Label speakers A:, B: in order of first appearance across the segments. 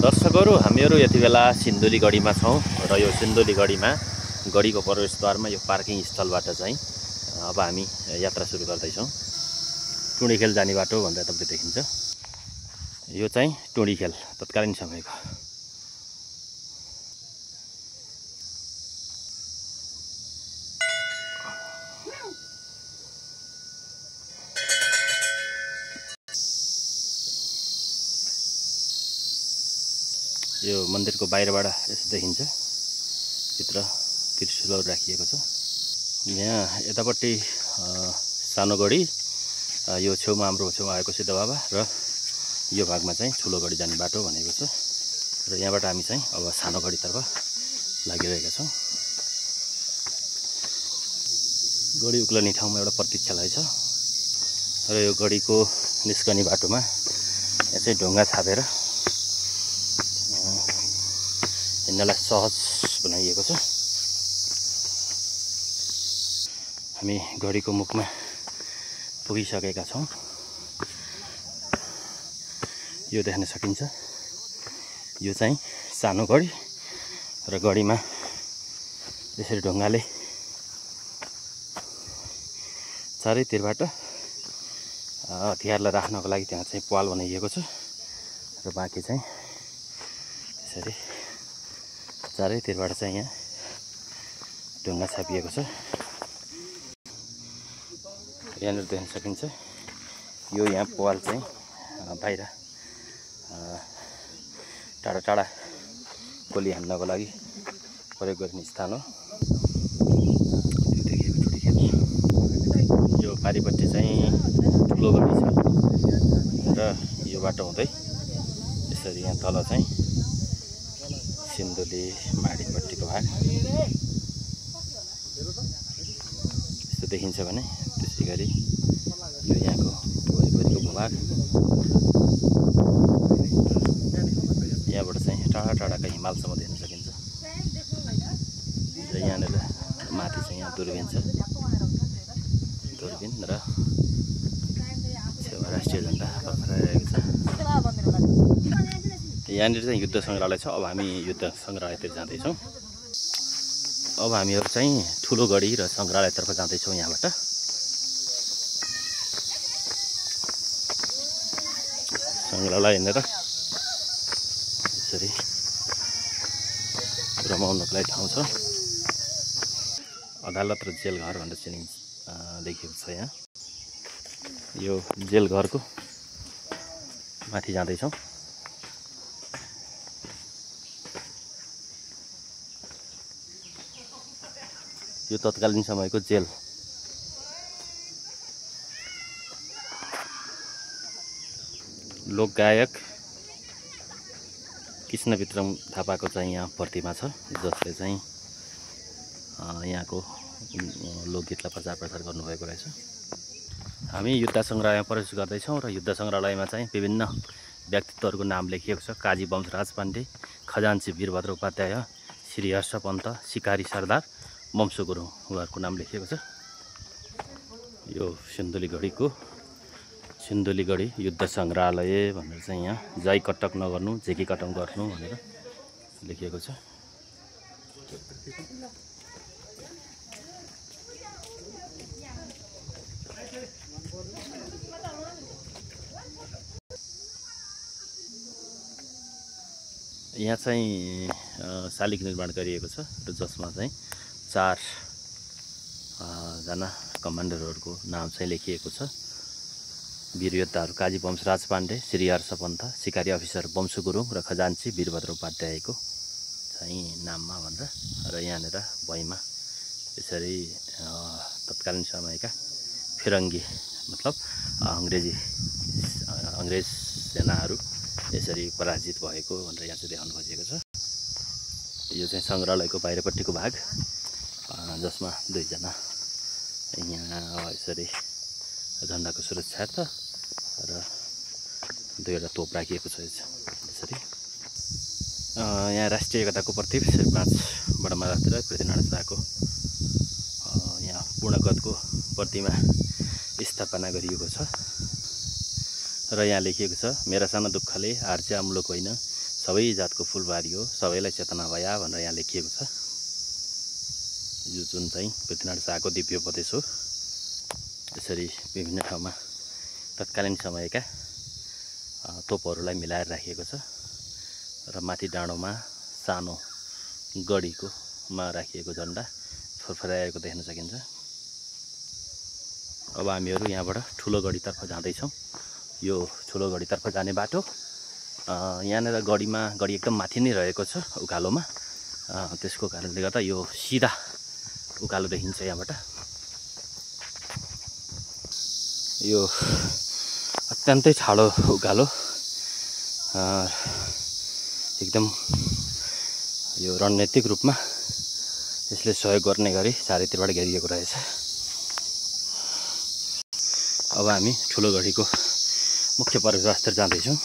A: दर्शकहरू हामीहरू यति बेला सिन्धुलीगढीमा छौँ र यो सिन्धुलीगढीमा गढीको प्रवेशद्वारमा यो पार्किङ स्थलबाट चाहिँ अब हामी यात्रा सुरु गर्दैछौँ। टुँडीखेल जाने बाटो भनेर तपाईले देखिन्छ। यो चाहिँ टुँडीखेल तत्कालीन समयको। यो मन्दिरको बाहिरबाट यसो देखिन्छ, भित्र त्रिशूलहरू राखिएको छ। यहाँ यतापट्टि सानो गढी, यो छेउमा हाम्रो छेउमा आएको सिद्ध बाबा र यो भागमा चाहिँ ठुलो गढी जाने बाटो भनेको छ। र यहाँबाट हामी चाहिँ अब सानो गढीतर्फ लागिरहेका छौँ। गढी उक्लने ठाउँमा एउटा प्रतीक्षालय छ र यो गढीको निस्कने बाटोमा यहाँ चाहिँ ढुङ्गा छापेर हिँड्नलाई सहज बनाइएको छ। हामी गढीको मुखमा पुगिसकेका छौँ। यो देख्न सकिन्छ, यो चाहिँ सानो गढी र गढीमा यसरी ढुङ्गाले चारैतिरबाट हतियारलाई राख्नको लागि त्यहाँ चाहिँ पाल बनाइएको छ र बाँकी चाहिँ यसरी चारैतिरबाट चाहिँ यहाँ ढुङ्गा छापिएको छ। यहाँनिर देख्न सकिन्छ, यो यहाँ पाल चाहिँ बाहिर टाढा टाढा गोली हान्नको लागि प्रयोग गरिने स्थान हो। यो पारिपट्टि चाहिँ ठुलो गढी छ र यो बाटो हुँदै यसरी यहाँ तल चाहिँ सिन्धुली माडीपट्टिको भाग यस्तो देखिन्छ भने त्यसै गरी यो यहाँको वरिपरिको भूभाग, यहाँबाट चाहिँ टाढा टाढाका हिमालसम्म देख्न सकिन्छ। र यहाँनिर माथि चाहिँ यहाँ दूरबीन छ, दूरबीन र छेउमा राष्ट्रिय झन्डा फहराइरहेको छ। यहाँनिर चाहिँ युद्ध सङ्ग्रहालय छ। अब हामी युद्ध सङ्ग्रहालयतिर जाँदैछौँ। अब हामीहरू चाहिँ ठुलो गढी र सङ्ग्रहालयतर्फ जाँदैछौँ। यहाँबाट सङ्ग्रहालय हिँडेर यसरी रमाउनको लागि ठाउँ छ। अदालत र जेलघर भनेर चिनिन्छ देखिएको छ। यहाँ यो जेलघरको माथि जाँदैछौँ। यो तत्कालीन समयको जेल। लोकगायक कृष्णविक्रम थापाको चाहिँ यहाँ प्रतिमा छ, जसले चाहिँ यहाँको लोकगीतलाई प्रचार प्रसार गर्नुभएको रहेछ। हामी युद्ध सङ्ग्रहालयमा प्रवेश गर्दैछौँ र युद्ध सङ्ग्रहालयमा चाहिँ विभिन्न व्यक्तित्वहरूको नाम लेखिएको छ। काजी वंशराज पाण्डे, खजान्ची वीरभद्र उपाध्याय, श्री हर्ष पन्त, सिकारी सरदार, वंश गुरुङ, उहाँहरूको नाम लेखिएको छ। यो सिन्धुलीगढी युद्ध सङ्ग्रहालय भनेर चाहिँ यहाँ जय कटक नगर्नु, झेकी कटक गर्नु भनेर लेखिएको छ। यहाँ चाहिँ शालिग निर्माण गरिएको छ र जसमा चाहिँ 4 जना कमान्डरहरूको नाम चाहिँ लेखिएको छ। वीर योद्धाहरू काजी वंशराज पाण्डे, श्री हर्ष पन्त, सिकारी अफिसर वंश गुरुङ र खजान्ची वीरभद्र उपाध्यायको चाहिँ नाममा भनेर। र यहाँनिर भुइँमा यसरी तत्कालीन समयका फिरङ्गी मतलब अङ्ग्रेज सेनाहरू यसरी पराजित भएको भनेर यहाँ चाहिँ देखाउनु खोजिएको छ। यो चाहिँ सङ्ग्रहालयको बाहिरपट्टिको भाग, जसमा 2 जना यहाँ यसरी झन्डाको सुरक्षार्थ र 2वटा तोप राखिएको छ। यसरी यहाँ राष्ट्रिय एकताको प्रतीक श्री 5 बडामहाराज पृथ्वीनारायण शाहको यहाँ पूर्णगतको प्रतिमा स्थापना गरिएको छ। र यहाँ लेखिएको छ, मेरा साना दुःखले हार्चे अम्लोक होइन, सबै जातको फुलबारी हो, सबैलाई चेतना भया भनेर यहाँ लेखिएको छ। यो जुन चाहिँ पृथ्वीनारायण शाहको दिव्योपदेश हो। यसरी विभिन्न ठाउँमा तत्कालीन समयका तोपहरूलाई मिलाएर राखिएको छ र माथि डाँडोमा सानो गढीकोमा राखिएको झन्डा फरफराएको देख्न सकिन्छ। अब हामीहरू यहाँबाट ठुलो गढीतर्फ जाँदैछौँ। यो ठुलो गढीतर्फ जाने बाटो यहाँनिर गढी एकदम माथि नै रहेको छ उकालोमा। त्यसको कारणले गर्दा यो सिधा उकालो देखिन्छ यहाँबाट। यो अत्यन्तै ठाडो उकालो, एकदम यो रणनीतिक रूपमा यसले सहयोग गर्ने गरी चारैतिरबाट घेरिएको रहेछ। अब हामी ठुलो गढीको मुख्य प्रवेशद्वार जाँदैछौँ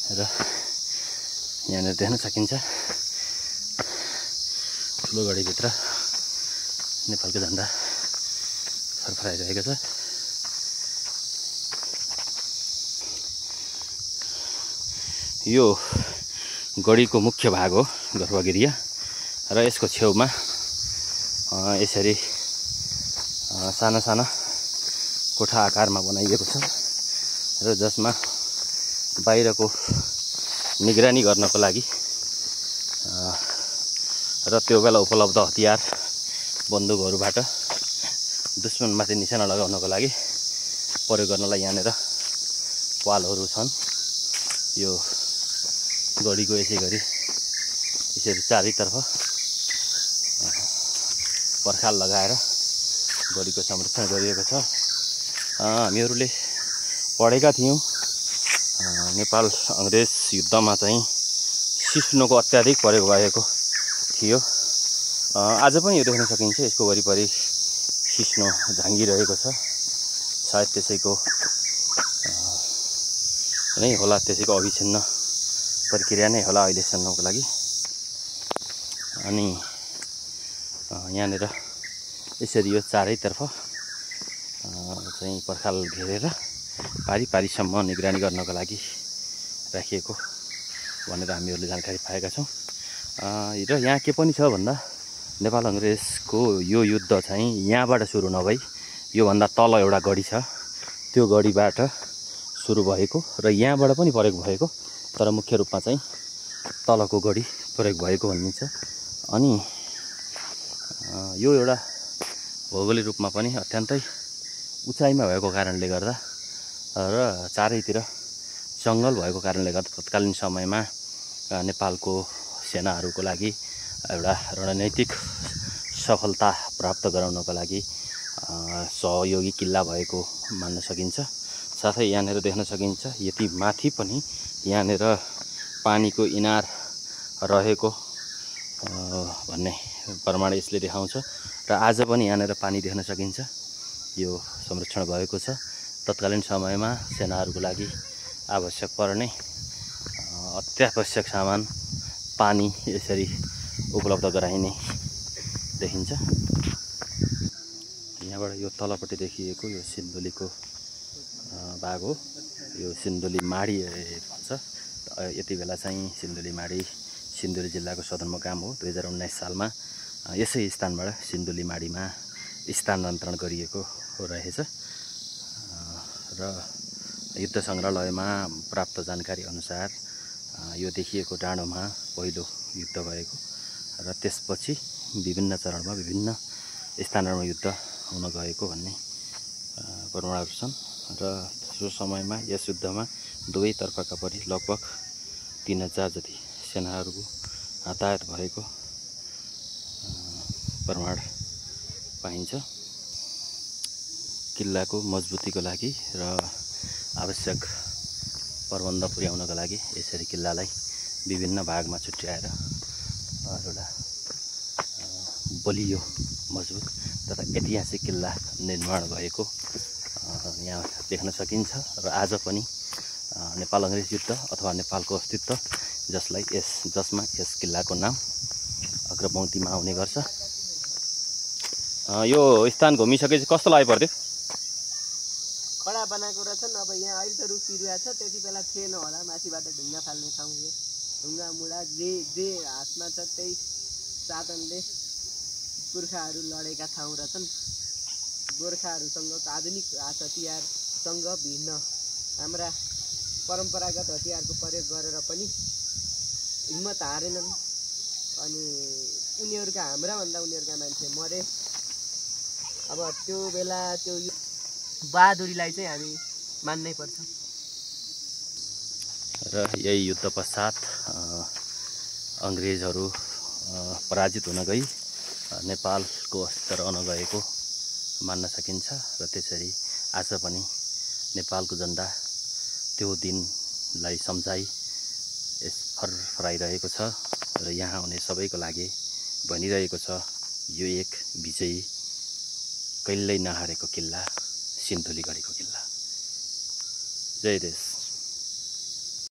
A: र यहाँनिर देख्न सकिन्छ ठुलो गढीभित्र नेपालको झन्डा फरफराइरहेको छ। यो गढीको मुख्य भाग हो गर्भगृह र यसको छेउमा यसरी साना साना कोठा आकारमा बनाइएको छ र जसमा बाहिरको निगरानी गर्नको लागि र त्यो बेला उपलब्ध हतियार बन्दुकहरूबाट दुश्मनमाथि निशाना लगाउनको लागि प्रयोग गर्नलाई यहाँनिर पालहरू छन्। यो गढीको यसै गरी यसरी चारैतर्फ पर्खाल लगाएर गढीको संरक्षण गरिएको छ। हामीहरूले पढेका थियौँ नेपाल अङ्ग्रेज युद्धमा चाहिँ सिस्नुको अत्याधिक प्रयोग भएको थियो। आज पनि यो देख्न सकिन्छ, यसको वरिपरि सिस्नो झाँगिरहेको छ। सायद त्यसैको नै होला, त्यसैको अविच्छिन्न प्रक्रिया नै होला अहिलेसम्मको लागि। अनि यहाँनिर यसरी यो चारैतर्फ चाहिँ पर्खाल घेरेर पारीसम्म निगरानी गर्नको लागि राखिएको भनेर हामीहरूले जानकारी पाएका छौँ। र यहाँ के पनि छ भन्दा नेपाल अङ्ग्रेजको यो युद्ध चाहिँ यहाँबाट सुरु नभई योभन्दा तल एउटा गढी छ, त्यो गढीबाट सुरु भएको र यहाँबाट पनि प्रयोग भएको, तर मुख्य रूपमा चाहिँ तलको गढी प्रयोग भएको भनिन्छ। अनि यो एउटा भौगोलिक रूपमा पनि अत्यन्तै उचाइमा भएको कारणले गर्दा र चारैतिर जङ्गल भएको कारणले गर्दा तत्कालीन समयमा नेपालको सेनाहरूको लागि एउटा रणनैतिक सफलता प्राप्त गराउनको लागि सहयोगी किल्ला भएको मान्न सकिन्छ। साथै यहाँनिर देख्न सकिन्छ यति माथि पनि यहाँनिर पानीको इनार रहेको भन्ने प्रमाण यसले देखाउँछ र आज पनि यहाँनिर पानी देख्न सकिन्छ। यो संरक्षण भएको छ। तत्कालीन समयमा सेनाहरूको लागि आवश्यक पर्ने अत्यावश्यक सामान पानी यसरी उपलब्ध गराइने देखिन्छ। यहाँबाट यो तलपट्टि देखिएको यो सिन्धुलीको भाग हो। यो सिन्धुली माडी भन्छ। यति बेला चाहिँ सिन्धुली माडी सिन्धुली जिल्लाको सदरमुकाम हो। 2019 सालमा यसै स्थानबाट सिन्धुली माडीमा स्थानान्तरण गरिएको रहेछ र युद्ध सङ्ग्रहालयमा प्राप्त जानकारी अनुसार यो देखिएको डाँडोमा पहिलो युद्ध भएको र त्यसपछि विभिन्न चरणमा विभिन्न स्थानहरूमा युद्ध हुन गएको भन्ने प्रमाणहरू छन् र त्यो समयमा यस युद्धमा दुवैतर्फका पनि लगभग 3000 जति सेनाहरूको हताहत भएको प्रमाण पाइन्छ। किल्लाको मजबुतीको लागि र आवश्यक प्रबन्ध पुर्याउनको लागि यसरी किल्लालाई विभिन्न भागमा छुट्याएर एउटा बलियो मजबुत तथा ऐतिहासिक किल्ला निर्माण भएको यहाँ देख्न सकिन्छ र आज पनि नेपाल अङ्ग्रेज युद्ध अथवा नेपालको अस्तित्व जसमा यस किल्लाको नाम अग्रपङ्क्तिमा आउने गर्छ। यो स्थान घुमिसकेपछि कस्तो लाग्यो पर्यो?
B: कडा बनाएको र छन्। अब यहाँ अहिले त रुख बिरुवा छ, त्यति बेला थिएन होला माथिबाट ढुङ्गा फाल्ने ठाउँ। यो ढुङ्गा मुढा जे हातमा छ त्यही साधनले पुर्खाहरू लडेका ठाउँ रहेछन्। गोर्खाहरूसँगको आधुनिक हात हतियारसँग भिन्न हाम्रा परम्परागत हतियारको प्रयोग गरेर पनि हिम्मत हारेनन्। अनि उनीहरूका मान्छे मरे। अब त्यो बेला त्यो बहादुरीलाई चाहिँ हामी मान्नै पर्छ।
A: र यही युद्ध पश्चात अङ्ग्रेजहरू पराजित हुन गई नेपालको अस्तित्व रहन गएको मान्न सकिन्छ। र त्यसरी आज पनि नेपालको झन्डा त्यो दिनलाई सम्झाइ फरफराइरहेको छ। र यहाँ आउने सबैको लागि भनिरहेको छ, यो एक विजयी कहिल्यै नहारेको किल्ला, सिन्धुलीगढीको किल्ला। जय देश।